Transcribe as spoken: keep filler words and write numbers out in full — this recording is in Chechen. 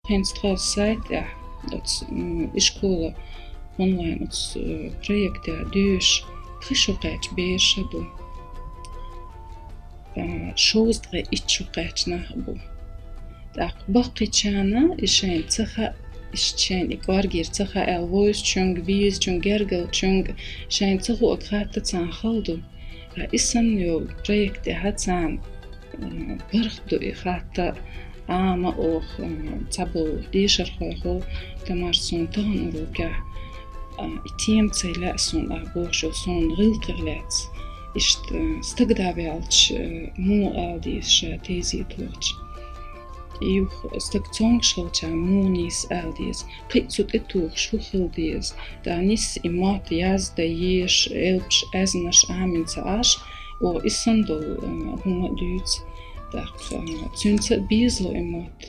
ХӀинца тха сайта тӀехь оцу, м, ишкола онлайн оцу, э, проекте дуьйш пхи шо кхаьчна бераш ду. Э, шовзткъе итт шо кхаьчна нах бу. ТӀаккха баккхийчарна и шайна ца хаьа, иштта шайна и кӀоргера ца хаьа аьлла вовзачуьнга, везачуьнга, гергарчуьнга шайна ца хуург хатта царна хала ду. Ткъа и санна йолу проект тӀехь царна, м, паргӀат ду и хатта, Ӏама оха, м, цхьаболу дешархойхула, Тамар, суна тахана урокехь, а, и тема ца лаьа суна, а, бохуш йолу суна гӀиллакхех лаьцна. Иштта, э, стаг дӀаваьлча, э, муха ала деза ша тезетахь. Юха стаг цомгуш хилча муха нийса ала деза. Кхин а цу тӀе тухуш хӀун хила деза. Ткъа нийса и мотт яздан езаш, элпаш, аьзнаш Ӏамийна ца Ӏаш, оха и санна долу, э, хӀума а дуьйцу. ТӀаккха, э, цуьнца а безало и мотт.